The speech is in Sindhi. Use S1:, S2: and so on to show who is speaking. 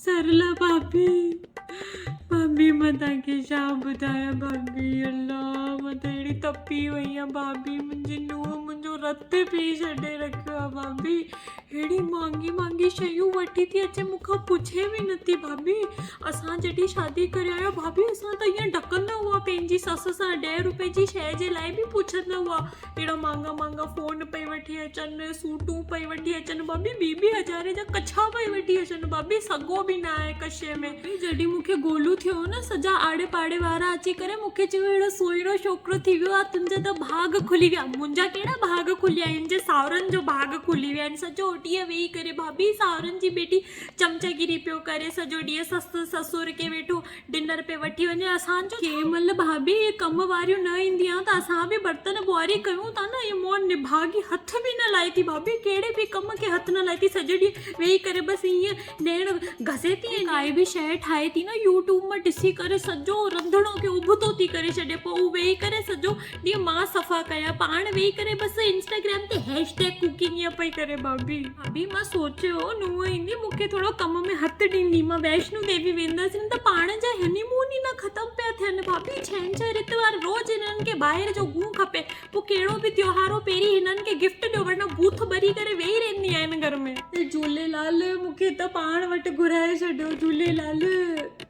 S1: سرلا ڀاڀي ڀاڀي مان توهان کي ڇا ٻڌايان ڀاڀي الله مان ته اهڙي تپي وئي آهيان ڀاڀي منهنجي نونهن منهنجو رت پي ڇڏي رکيو آهي ڀاڀي اهڙي مهانگي مهانگي شيون وٺي ٿي اچي مون کان پڇي به نٿي ڀاڀي اسان جڏهن شادي ڪري آيا ڀاڀي اسان ته ائين ڊڪندا هئا پنهنجي سس سان ڏهه روپئي جي شيء جي لاء به پڇندا هئا اهڙا مهانگا مهانگا فون پئي وٺي اچن، سوٽون پئي وٺي اچن، ڀاڀي ٻي ٻي هزاري جا ڪڇا پئي وٺي اچن، ڀاڀي سڳو به نه آهي ڪڇي ۾. جڏهن مون کي گولو ٿيو هو نه سڄا آڙي پاڙي وارا اچي ڪري مون کي چيو اهڙو سهڻو ڇوڪرو ٿي ويو آهي تنهنجا ته ڀاڳ کلي ويا منهنجا ڪهڙا ڀاڳ کليا آهن جي ساهرن جو ڀاڳ کلي ويا آهن سڄو ڏينهن ويهي ڪري ڀاڀي ساهرن جي ٻيٽي چمچاگيري پيو ڪري سڄو ڏينهن سس سسر کي ويٺو ڊنر پي وٺي وڃي اسان جو ڪنهن مهل ڀاڀي اهي ڪم واريون نه ايندي آن ته اسان به برتن ٻهاري ڪيون ٿا نه اهي مون نڀاڳي هٿ به نه لائي ٿي ڀاڀي ڪهڙي به ڪم کي هٿ نه لائي ٿي سڄو ڏينهن ويهي ڪري بس ائين نيڻ گهسي ٿي ۽ ڪائي به شيء ٺاهي ٿي نه يوٽيوب مان ڏسي ڪري سڄو رنڌڻو کي ابتو ٿي ڪري ڇڏي پوء اهو ويهي ڪري سڄو ڏينهن مان صفا ڪيان پاڻ ويهي ڪري بس انسٽاگرام تي هيش ٽيگ ڪوڪنگ ائين پئي ڪري ڀاڀي. ڀاڀي مان سوچيو نونهن ايندي مون کي ٿورو ڪم ۾ هٿ ڏيندي مان ويشنو ديوي ويندس نه ته پاڻ جا هني مون ئي نه ختم پيا ٿين ڀاڀي ڇنڇر اتوار روز هنن کي ٻاهر جو گون کپي پوء ڪهڙو به تيوهار هو پهرين هنن کي گفٽ ڏيو ورنه بوٿ ٻري ڪري ويهي رهندي آهن گهر ۾. جهوليلال مون کي ته پاڻ وٽ گهرائي ڇڏيو جهوليلال.